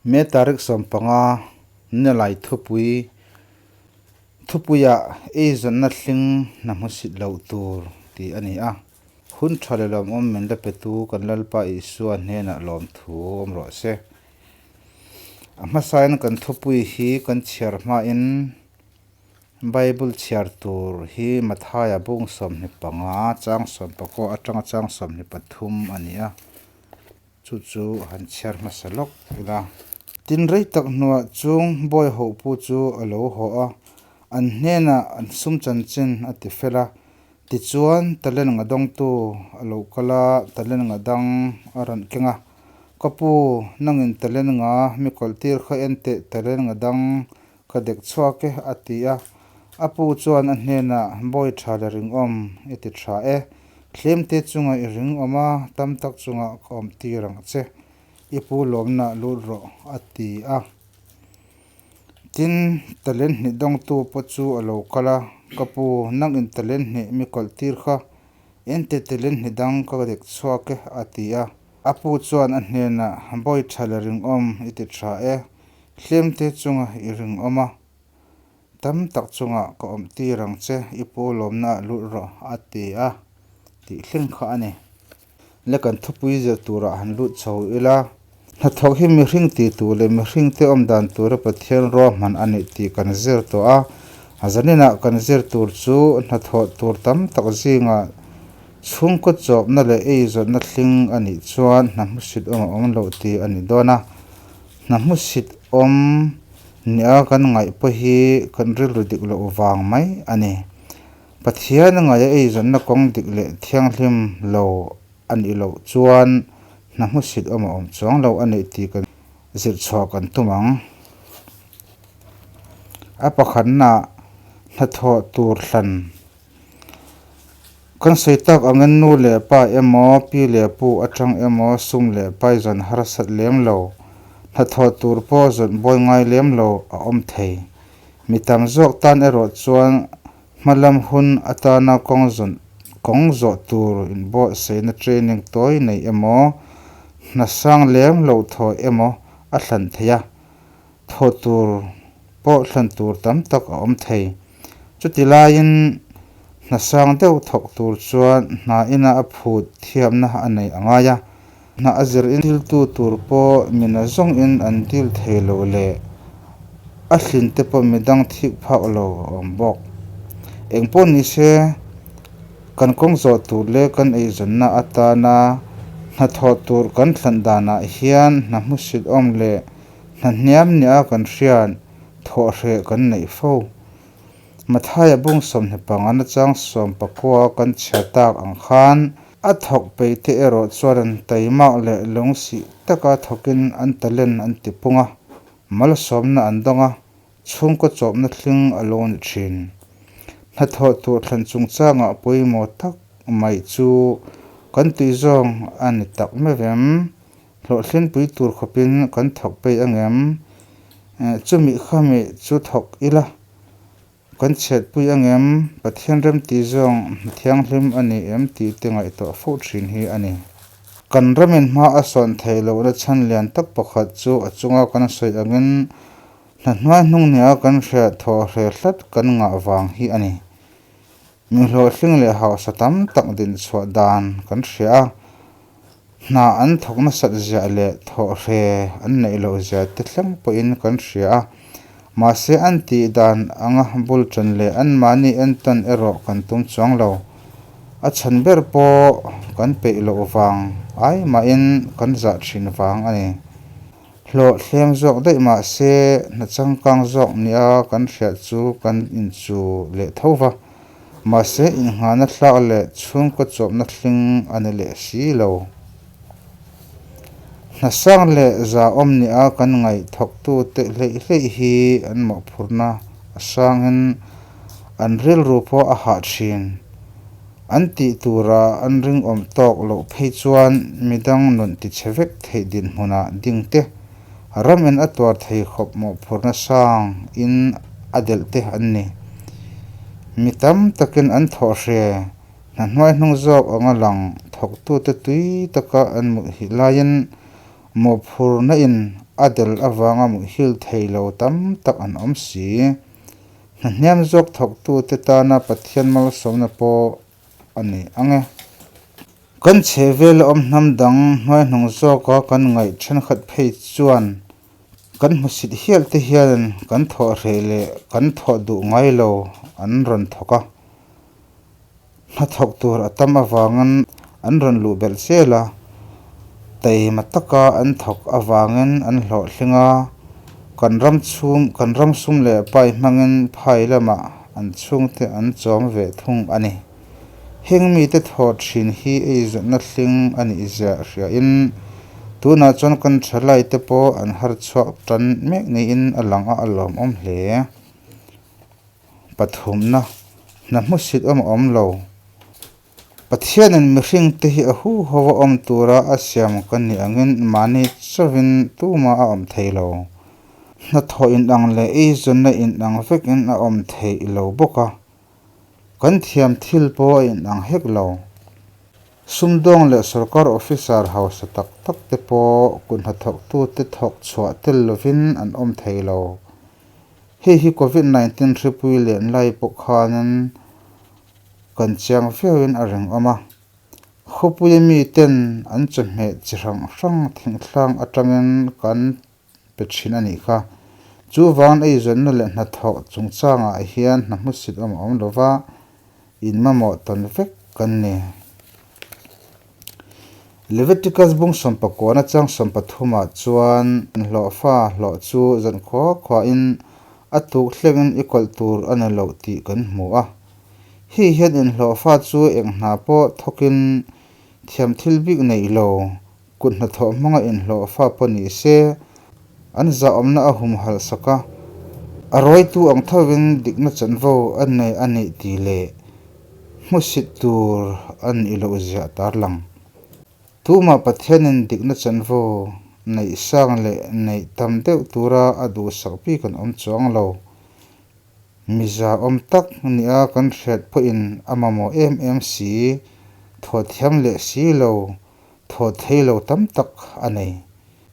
May tarik 15 Nilai thupui thupuiah eizawnna hling hna hmusit loh tur tih a ni a. Hun tha leh lawmawm min la petu kan Lalpa Isua hnenah lawmthu awm rawh se. A hmasain kan thupui hi kan chhiar hmain Bible chhiar tur hi Mathaia bung 25 chang 19 atanga chang 23 a ni a. Chu chu han chhiar hmasa lawk ila. Tin rei tak hnuah chung bawi hopu chu a lo haw a, an hnenah an sum chanchin a ti fel a. Tichuan talent nga dawngtu a lo kal a, talent nga dang a rawn keng a. Ka pu, nangin talent nga mi kawlhtir kha en teh talent nga dang ka dek chhuak e, a ti a. A pu chuan a hnenah, Bawi tha le ringawm, i ti tha e. Thlemte chunga i ringawm a, tam tak chungah ka awm tir ang che. I pu lawmna lut rawh, a ti a. Tin, talent hnih dawngtu pawh chu a lo kal a, Ka pu, nang in talent hnih mi kawlh tir kha, ente talent hnih dang ka dek chhuak e, a ti a. A pu chuan a hnenah, Bawi tha le ringawm, i ti tha e. Hlemte chunga i ringawm a, tam tak chungah ka awm tir ang che, i pu lawmna ah lut rawh, a ti a, tih thleng kha a ni. Le kan thupui zir turah han lut chho ila, hnathawk hi mihring ti tur leh mihringte awm dan tura Pathian ruahman a nih tih kan zir tawh a, a zaninah kan zir tur chu hnathawh tur tam tak zingah chhungkaw chawpna leh eizawnna hling a nih chuan hna hmusit awm a awm loh tih a ni dawn a. Hna hmusit awm nia kan ngaih pawh hi kan rilru dik loh vang mai a ni. Pathian a ngaih a eizawnna kawng dik leh thianghlim lo a nih loh chuan hna hmusit awm a awm chuang lo a nih tih kan zirh chhuah kan tum ang. A pakhatnaah hnathawh tur hlan Kan sawi tak angin nu leh pa emaw, pi leh pu atang emaw sum leh pai zawn harsat lem lo, hnathawh tur pawh zawn bawi ngai lem lo a awm thei. Mi tam zawk tan erawh chuan hmalam hun atana kawng zawn kawng zawh tur inbuatsaihna training tawi nei emaw, hna sang lem loh thaw emaw a thlan thei a, thaw tur pawh thlan tur tam tak a awm thei. Chuti laiin hna sang deuh thawk tur chuan hna ina a phut thiamna a nei a ngai a, hna a zir in diltu tur pawh mina zawngin an dil thei lo leh a hlin te pawh midang thik phak lo a awm bawk. Eng pawh ni se, kan kawng zawh tur leh kan eizawnna atana hnathawh tur kan thlan danah hian hna hmusit awm leh hna hniam nia kan hriat thawhhreh kan neih fo. Mathaia bung 25 chang 19 kan chhiar tak ang khan a thawk peih te erawh chuan an taimak leh lungsih taka thawkin an talent an ti pung a, malsawmna an dawng a, chhungkaw chawpna thling a lo ni thin. Hnathawh tur thlan chungchangah pawimawh tak mai chu kan tui zawng a ni tak meuh em? Hlawhthlinpui tur khawpin kan thawk peih angem? Chumi khami chu thawk ila kan chhiatpui angem? Pathian remti zawng hna thianghlim a ni em tih te ngaihtuah fo thin hi a ni. Kan ramin hma a sawn theih lohna chhan lian tak pakhat chu a chunga kan sawi angin hna hnuai hnung nia kan hriat thawh hre hlat kan ngah vang hi a ni. Mi hlawhtling leh hausa tam tak dinchhuah dan kan hria a. Hna an thawk nasat ziah leh thawhre an neih loh zia te thleng pawhin kan hria a, mahse an tih dan anga bul ṭan leh anmahni entawn erawh kan tum chuang lo. A chhan ber pawh kan peih loh vang ai mahin kan zah ṭhin vang a ni. Hlawh thleng zawk daih mahse hna changkang zawk nia kan hriat chu kan inchu leh tho va. Mahse, inngahna thlak leh chhungkaw chawpna hling a ni leh si lo. Hna sang leh zahawm nia kan ngaih thawktute hleih hleih hi an mawhphurhna a sangin an rilru pawh a hah thin. An tih tura an ringawm tawk loh phei chuan midang nun tichhe vek theih dinhmunah ding te, ramin a tuar thei khawp mawhphurhna sang in a delh te an ni. Mi tam takin an thawh hre, hna hnuai hnung zawk anga lang thawktute tui taka an mut hih laiin mawhphurhna in a del avanga muhil thei lo tam tak an awm si. Hna hniam zawk thawktute tana Pathian malsawmna pawh a ni ang e. Kan chhehvela awm hnam dang hnuaihnung zawka kan ngaih thenkhat phei chuan kan hmusit hial te hian kan thawh hreh leh kan thawh duh ngai lo an rawn thawk a. Hnathawk tur a tam avangin an rawn luh belh zel a, taima taka an thawk avangin an hlawhtling a, kan ram chhung kan ram sum leh pai hmangin phai lamah an chhungte an chawm ve thung a ni. Heng mite thawh thin hi eizawhna hling a nih zia hriain tunah chuan kan thalaite pawh an harchhuak tan mek niin a lang a, a lawmawm hle. Pathumna, hna hmusit awm a awm lo. Pathianin mihringte hi a huho a awm tura a siam kan nih angin mahni chauhin tumah a awm thei lo. Hnathawh inang leh eizawnna inang vekin a awm theih lo bawk a, kan thiam thil pawh a inang hek lo. Sumdawng leh sorkar officer hausa tak tak te pawh kut hnathawktute thawk chhuah tel lovin an awm thei lo. Hei hi Covid 19 hripui len lai pawh khanin kan chiang viauin a ringawm a. Khawpuia miten an chawhmeh chi hrang hrang thingtlang atangin kan pe thin a nih kha. Chuvang eizawnna leh hnathawh chungchangah hian hna hmusit awm a awm lova, inmamawh tawn vek kan ni. Leviticus bung sawmpakuana chang sawmpathumah chuan hlawhfa hlawh chu zan khua khuain a tuk hlengin i kawlh tur a ni loh tih kan hmu a. Hei hian inhlawhfa chu eng hna pawh thawkin thiam thil bik neih lo, kut hnathawh hmanga inhlawhfa pawh ni se, an zahawmna a humhalh sak a, a rawitu ang thovin dikna chanvo a nei a nih tih leh Hmusit tur a nih loh ziah tarlang. Tumah Pathianin dikna chanvo neih sang leh neih tam deuh tura a duhsak bik an awm chuang lo. Miza awm tak nia kan hriat pawhin a mamawh em em si, thaw thiam leh si lo, thaw thei lo tam tak a nei.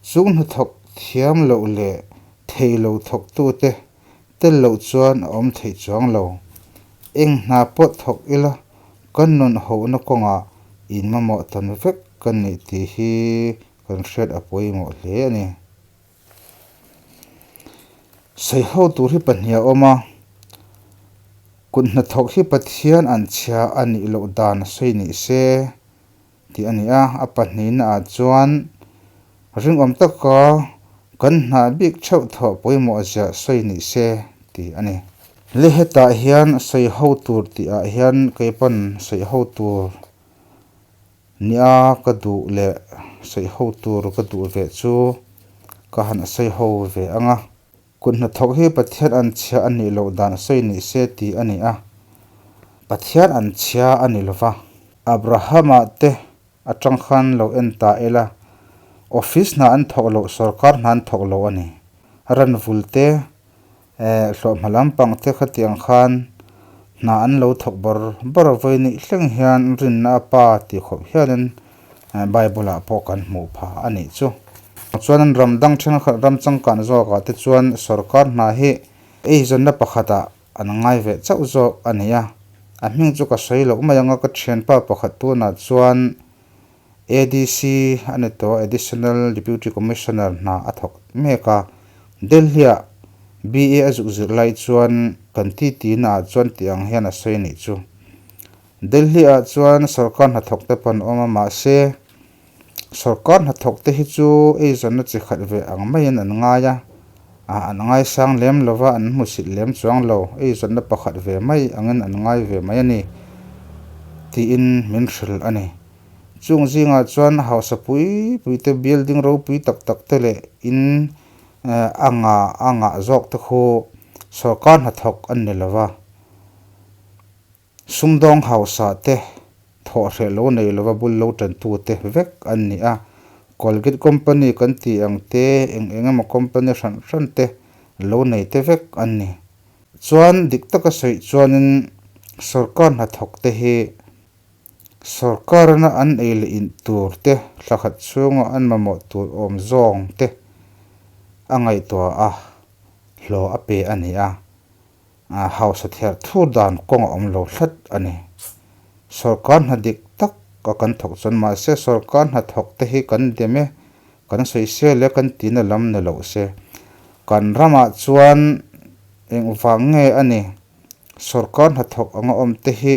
Chung hnathawk thiam loh leh thei lo thawktute Tel loh chuan a awm theih chuang lo. Eng hna pawh thawk ila kan nun hohna kawngah in mamawh tawn vek kan nih tih hi kan hriat a pawimawh hle a ni. Sawiho tur hi pahnih a awm a, kut hnathawk hi Pathian an chhia a nih loh dan sawi ni se tih a ni a, a pahnihna ah chuan ringawm taka kan hnah bik theuh thawh pawimawh ziah sawi ni se tih a ni. Le hetah hian sawi ho tur tih ah hian kei pawn sawi ho tur nia ka duh leh sawi ho tur ka duh ve chu ka han sawi ho ve ang a. Kut hnathawk hi Pathian an chhia a nih loh dan sawi ni se tih a ni a. Pathian an chhia a ni lova. Abrahama te atang khan lo en ta ila, office hna an thawk loh, sorkar hna an thawk lo a ni. Ranvul te, eh, hlawhhma lampang te khatiang khan hna an lo thawk bawr bawr a vawi nih thleng hian rinna a pa tih khawp hianin Bible ah pawh kan hmuh phah a nih chu. Chuan ram dang thenkhat ram changkan zawkah te chuan sorkar hna hi eizawnna pakhatah an ngai ve chauh zawk a ni a. A hming chu ka sawi loh mai ang a, ka thianpa pakhat tunah chuan ADC a ni tawh a, Additional Deputy Commissioner hna a thawk mek a. Delhi-ah BA a zuk zirh lai chuan kan titi naah chuan tih ang hian a sawi a nih chu. Delhi-ah chuan sorkar hnathawk te pawh an awm a, mahse sorkar hnathawk te hi chu eizawnna chi khat ve ang maiin an ngai a, an ngaisang lem lo va, an hmusit lem chuang lo, eizawnna pakhat ve mai angin an ngai ve mai a ni tiin min hrilh a ni. Chung zingah chuan hausa pui pui te, building ropui tak tak te leh in a ngah a ngah zawk te khu sorkar hnathawk an ni lo va. Sumdawng hausa te, thawh hreh lo nei lova bul lo tantu te vek an ni a. Colgate company kan tih ang te, eng eng emaw company hran hran te lo nei te vek an ni. Chuan dik taka sawi chuanin sorkar hnathawk te hi sorkarna an ei leh in tur te, thla khat chhunga an mamawh tur awm zawng te. a ngaihtuah a, hlawh a pe a ni a, hausa ther thur dan kawng a awm lo hlat a ni. Sorkar hna dik tak a kan thawk chuan mahse sorkar hna thawk te hi kan dem e, kan sawisel e kan tihna lam ni loh se. Kan ramah chuan engvang nge a ni sorkar hnathawk anga awm te hi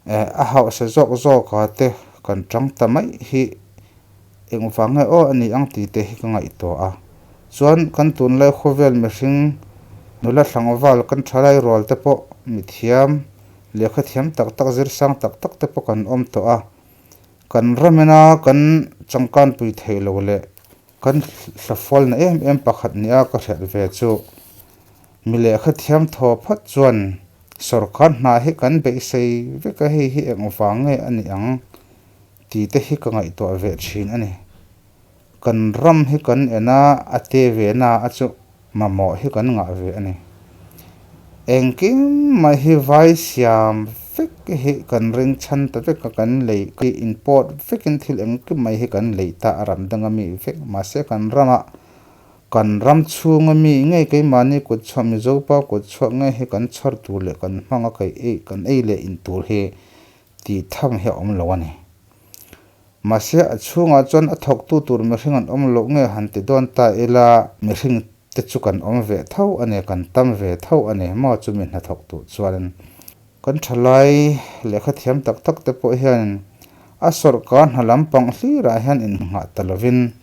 a hausa zawk zawka te kan tang ta mai hi engvang nge aw a ni ang tih te hi ka ngaihtuah a. Chuan kan tunlai khawvel mihring nula tlangval kan thalai rual te pawh mithiam lehkha thiam tak tak zir sang tak tak te pawh kan awm tawh a. Kan ramina kan changkanpui theih loh leh Kan hlafualna em em pakhat nia ka hriat ve chu mi lehkha thiam thaw phawt chuan sawrkar hna hi kan beisei vek a, hei hi eng vang nge a nih ang tih te hi ka ngaihtuah ve thin a ni. Kan ram hi kan en a, a te ve na a chu mamawh hi kan ngah ve a ni. Engkim mai hi vai siam vek hi kan ring chhan ta vek a, kan lei hi import vekin thil engkim mai hi kan lei ta a ram danga mi vek. Mahse kan ramah kan ram chhunga mi ngei keimahni kut chhuah Mizopa kut chhuah ngei hi kan chhawr tur leh kan hmanga kai ei kan ei leh in tur hi tih tham hi a awm lo a ni. Mahse a chhungah chuan a thawktu tur mihring an awm loh nge han ti dawn ta ila mihring te chu kan awm ve tho a ni, kan tam ve tho a ni maw chumi hnathawk tur chuan kan thalai lehkha thiam tak tak te pawh hian a sawrkar hna lampang hlirah hian innghah ta lovin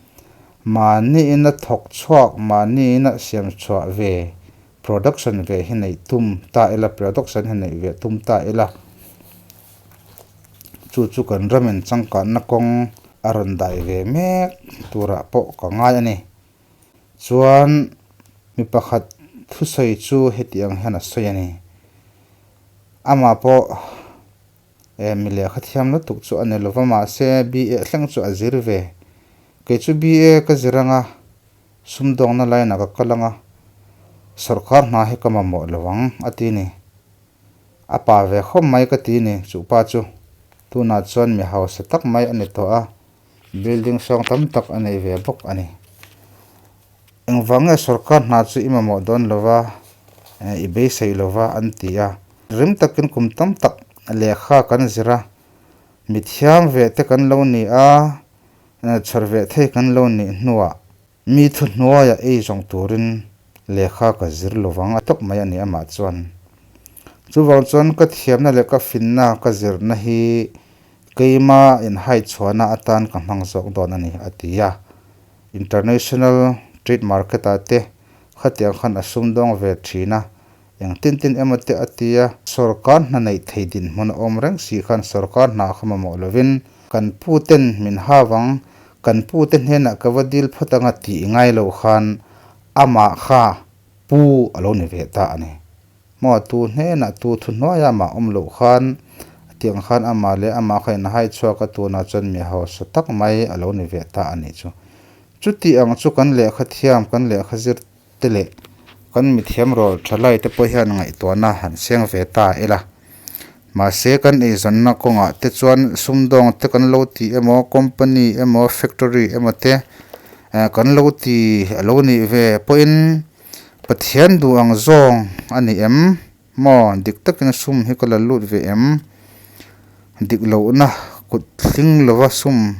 mahniin a thawk chhuak mahniin a siam chhuah ve production ve hi neih tum ta ila production hi neih ve tum ta ila. Chu chu kan ramin changkanna kawng a rawn dai ve mek turah pawh ka ngai a ni. Chuan mi pakhat thusawi chu heti ang hian a sawi a ni. Amah pawh eh mi lehkha thiam lutuk chu a ni lova mahse BA thleng chu a zir ve. Kei chu BA ka zir anga sumdawngna line ah ka kal anga sawrkar hna hi ka mamawh lo ang a ti ni. A pa ve khawp mai ka ti ni, chu pa chu. Tunah chuan mi hausa tak mai a ni tawh a, building sawng tam tak a nei ve bawk a ni. Engvang nge sorkar hna chu i mamawh dawn lova, i beisei lova an ti a. Rim takin kum tam tak lehkha kan zir a, mi thiam ve te kan lo ni a, chhawr ve thei kan lo nih hnuah Mi thuhnuaia ei zawng turin lehkha ka zir lovang a tawp mai a ni amah chuan. Chuvang chuan ka thiamna leh ka finna ka zirna hi keima inhaichhuahna atan ka hmang zawk dawn a ni a ti a. International trade market ah te khatiang khan a sumdawng ve thin a, eng tin tin emaw te a ti a. Sorkar hna neih thei dinhmun a awm reng si khan sorkar hna kha mamawh lovin Kan pu ten min ha vang, kan pu te hnenah ka va dil phawt anga tih ngai loh khan amah kha pu a lo ni ve ta a ni. Maw tu hnenah tu thu hnuaia amah awm loh khan a tih ang khan amah leh amah kha in hai chhuak a tunah chuan mi hausa tak mai a lo ni ve ta a nih chu. Chuti ang chu kan lehkha thiam, kan lehkha zir te leh kan mithiam rawl tha lai te pawh hian ngaihtuahna han seng ve ta ila. Mahse kan eizawnna kawngah te chuan sumdawng te kan lo ti emaw company emaw factory emaw te eh kan lo ti a lo nih ve pawhin Pathian duh ang zawng a ni em? Maw dik takin sum hi ka la lut ve em? Dik lohna kut hling lova sum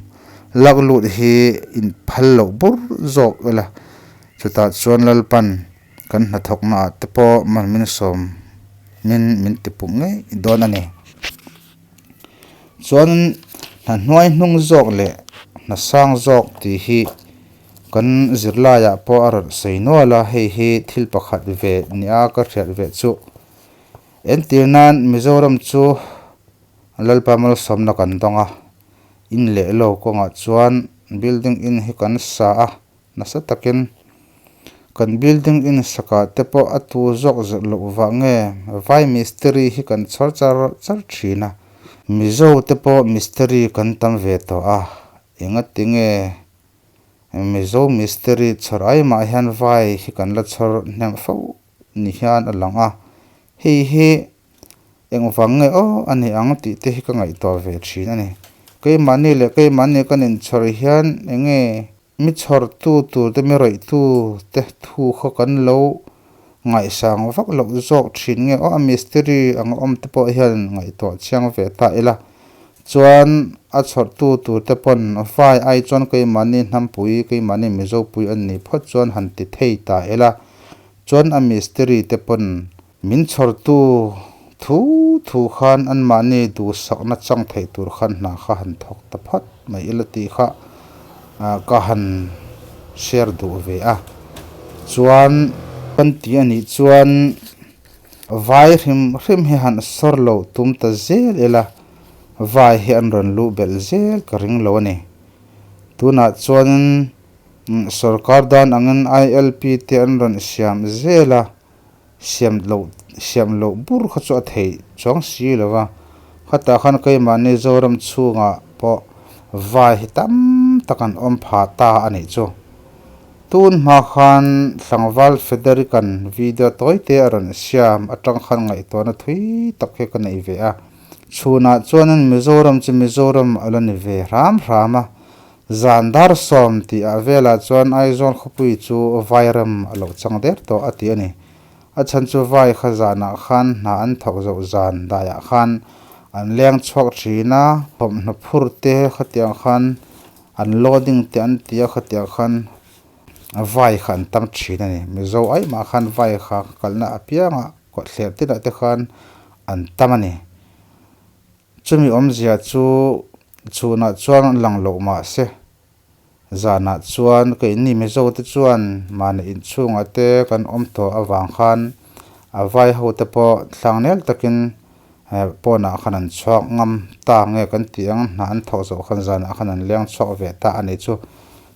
lak lut hi in phal loh bur zawk ila chutah chuan Lalpan kan hnathawkna ah te pawh man min sawm min min ti puk ngei dawn a ni. Chuan hna hnuai hnung zawk leh hna sang zawk tih hi Kan zirlaiah pawh a rawn sawi nual a, hei hi thil pakhat ve nia ka hriat ve chu. Entir nan Mizoram chu Lalpa malsawmna kan dawng a, in leh lo kawngah chuan building in hi kan sa a, nasa takin kan building in sakah te pawh a tu zawk zirh loh vah nge vai mistiri hi kan chhawr char char thin a, Mizo te pawh mistiri kan tam ve tawh a, engatinge Mizo mistiri chhawr ai mah hian vai hi kan la chhawr hnem fo ni hian a lang a, hei hi engvang nge aw a ni ang tih te hi ka ngaihtuah ve thin a ni. Keimahni leh keimahni kan inchhawr hian eng nge Mi chhawrtu tur te, mi rawihtu te thu kha kan lo ngaihsang vak loh zawk thin nge aw, a mistiri ang a awm te pawh hian ngaihtuah chiang ve ta ila. Chuan a chhawrtu tur te pawn vai ai chuan keimahni hnampui, keimahni Mizopui an nih phawt chuan han ti thei ta ila. Chuan a mistiri te pawn min chhawrtu thu thu khan anmahni duhsakna chang theih tur khan hna kha han thawk ta phawt mai ila tih kha ka han share duh ve a. Chuan kan ti a nih chuan vai hrim hrim hi han sawr loh tum ta zel ila vai hi an rawn luh belh zel ka ring lo a ni. Tunah chuan sorkar dan angin ILP te an rawn siam zel a. Siam loh siam loh bur kha chu a theih chuang si lo va, khatah khan keimahni Zoram chhungah pawh vai hi tam tak an awm phah ta a nih chu. Tun hma khan Tlangval Federican video tawi te a rawn siam atang khan ngaihtuahna thui tak hi ka nei ve a. Chhunah chuanin Mizoram chu Mizoram a la ni ve hram hram a, Zan dar sawm tih ah velah chuan Aizawl khawpui chu Vairam a lo chang der tawh a ti a ni. A chhan chu vai kha zanah khan hna an thawk zoh zan daiah khan an leng chhuak thin a, thawmhnaw phur te khatiang khan an loading te an ti a, khatiang khan vai kha an tam thin a ni. Mizo aimah khan vai kha kalna apiangah kawtthler tinah te khan an tam a ni. Chumi awmzia chu chhunah chuan lang loh mah se, zanah chuan keini Mizo te chuan mahni inchhungah te kan awm tawh avang khan a vai ho te pawh thlangnel takin pawnah khan an chhuak ngam ta nge kan tih ang, hna an thawk zawh khan zanah khan an leng chhuak ve ta a ni chu.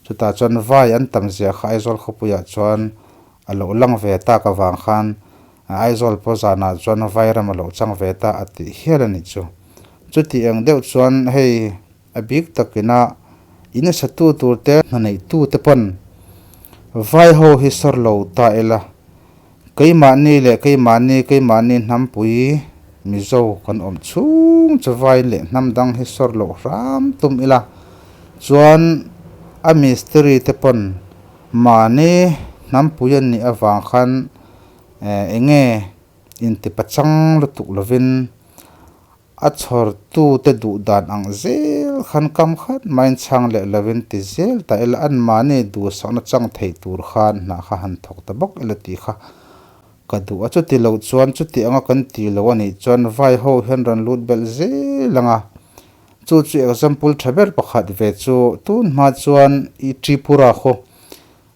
Chutah chuan vai an tam zia kha Aizawl khawpuiah chuan a lo lang ve tak avang khan Aizawl pawh zanah chuan Vairam a lo chang ve ta a tih hial a nih chu. Chuti eng deuh chuan hei a bik takina in satu turte hna neihtute pawn vai ho hi sawr lo ta ila, keimahni leh keimahni keimahni hnampui Mizo kan awm chhung chu vai leh hnam dang hi sawr loh hram tum ila chuan a mistiri te pawn mahni hnampui an nih avang khan Eng nge intipachang lutuk lovin a chhawrtute duh dan ang zel khan kam khat maiin chhang leh lovin ti zel ta ila anmahni duhsakna chang thei tur khan hna kha han thawk ta bawk ila tih kha ka duh a. Chuti loh chuan chuti anga kan ti lo a nih chuan vai ho hian rawn lut belh zel ang a. Chu chu example tha ber pakhat ve chu tun hma chuan i Tripura khaw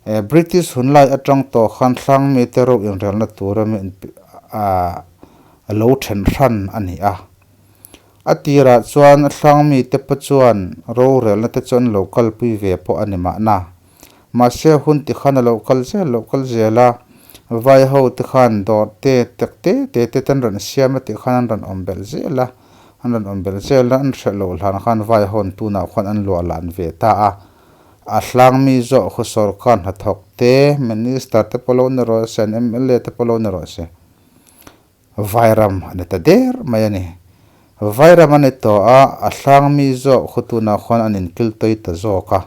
British hunlai atang tawh khan hrang mite ro inrelna tura mi a lo then hran a ni a. A tirah chuan hrang mite pawh chuan rorelna te chu an lo kalpui ve pawh a ni mahna. Mahse hun ti khan a lo kal zel lo kal zel a, vai ho te khan dawr te tek te te te te an rawn siam a tih khan an rawn awm belh zel a, an rawn awm belh zel a, an hreh loh hlan khan vai ho an tunah khuan an luah lan ve ta a. A hlangmi zawh khu sorkar hnathawk te, Minister te pawh lo ni rawh se, an mla te pawh lo ni rawh se, Vairam a ni ta der mai a ni. Vairam a ni tawh a, a hlangmi zawh khu tunah khuan an inkil tawi ta zawk a,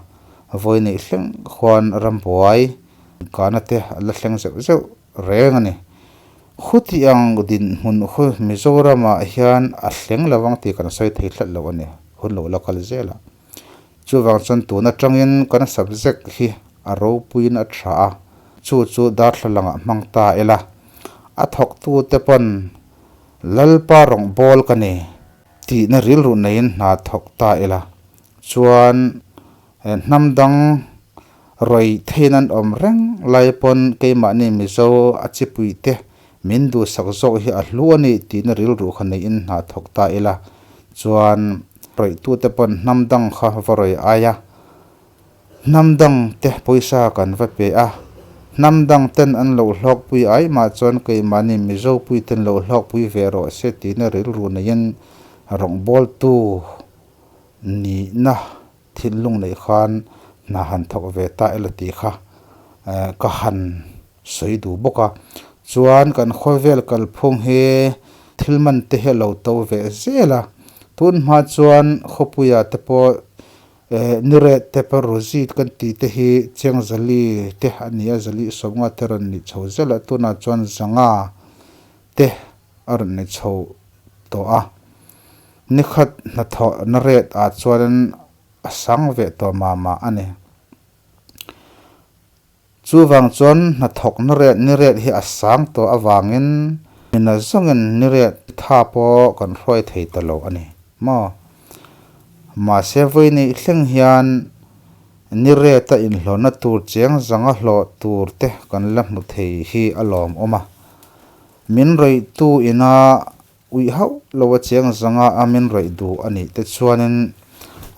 vawi neih thleng khuan rambuai inkahna te a la thleng zeuh zeuh reng a ni. Khuti ang dinhmun khu Mizoramah hian a thleng lo ang tih kan sawi thei tlat lo a ni, hun lo la kal zel a. Chuvang chuan tun atangin kan subject hi a ropuiin a tha a, chu chu darthlalangah hmang ta ila. A thawktute pawn Lalpa rawngbâwl ka ni tihna rilru neiin hna thawk ta ila. Chuan hnam dang rawih theiin an awm reng lai pawn keimahni Mizo a chipuite min duhsak zawk hi a hlu a ni tihna rilru kha neiin hna thawk ta ila chuan rawihtute pawn hnam dang kha va rawi ai a, hnam dang te pawisa kan va pe a, hnam dang ten an lo hlawkpui ai mah chuan keimahni Mizo pui ten lo hlawkpui ve rawh se tihna rilru neiin rawngbawltu nihna thinlung neih khan hna han thawk ve ta ila tih kha ka han sawi duh bawk a. Chuan kan khawvel kalphung hi thil man te hi a lo to ve zel a, tun hma chuan khawpuia te pawh Ni ret te pawh rosy kan tih te hi cheng zali te a ni a, zali sawmnga te rawn ni chho zel a, tunah chuan zanga te a rawn ni chho tawh a. Nikhat hnathawh na ret ah chuan a sang ve tawh mah mah a ni. Chuvang chuan hnathawk na ret ni ret hi a sang tawh avangin mi nazawngin ni ret tha pawh kan hruai thei ta lo a ni maw? Mahse vawiin thleng hian ni reta inhlawhna tur cheng zanga hlawh tur te kan la hmu thei hi a lawmawm a. Min rawihtu ina Uih hauh lo a cheng zanga a min rawih duh a nih te chuanin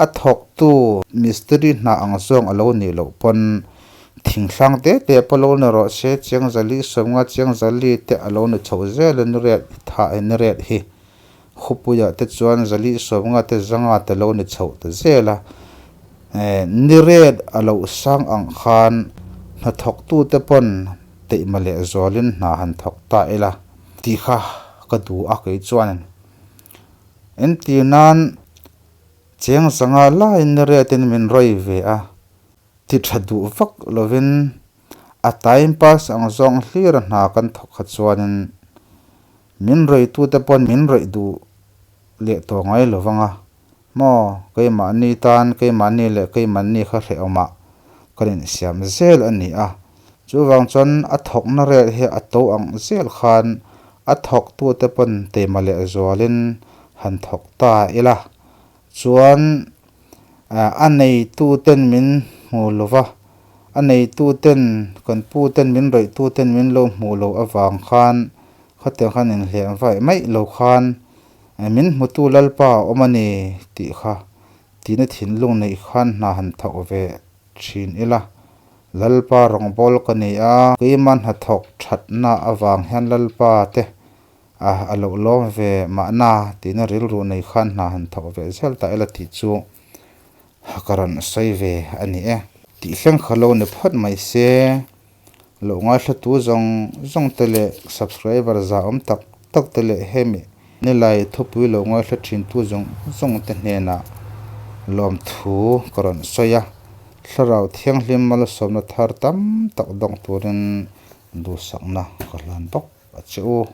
a thawktu mistiri hna ang zawng a lo nih loh pawn thingthlang te te pawh lo ni rawh se, cheng zali sawmnga cheng zali te a lo ni chho zel a ni riat tha ni riat hi khupuiah te chuan zali sawmnga te zanga te lo ni chho ta zel a, ni riat a lo sang ang khan hnathawktu te pawn teihma leh zualin hna han thawk ta ila. Tih kha ka duh a kei chuan entir nan cheng zanga laiin ni riatin min rawi ve a, ti tha duh vak lovin a time pass ang zawng hlir a hna kan thawk kha chuanin min rawitute pawn min rawih duh leh tawh ngai lo vang a maw keimahni tan keimahni leh keimahni kha hrehawmah kan insiam zel a ni a, chuvang chuan a thawkna rel hi a to ang zel khan a thawktute pawn teima leh zualin han thawk ta ila chuan a neituten min hmu lo va, a neituten kan puten min rawihtuten min lo hmuh loh avang khan khatiang khan inhliam vaih maih lo khan min hmutu Lalpa a awm a ni tih kha Tina thinlung neih khan hna han thawk ve thin ila, Lalpa rawngbâwl ka ni a, keima hnathawk thatna avang hian Lalpa te a a loh lawm ve mahna tina rilru nei khan hna han thawk ve zel ta ila tih chu ka rawn sawi ve a ni e. Tih thleng kha lo ni phawt mai se, loh ngaithlatu zawng zawng te leh subscriber za awm tak tak te leh hemi nilai thupui lo ngaithla thintu zawng zawng te hnenah lawmthu ka rawn sawi a, Thlarau Thianghlim malsawmna thar tam tak dawng turin duhsakna ka hlan bawk a che u.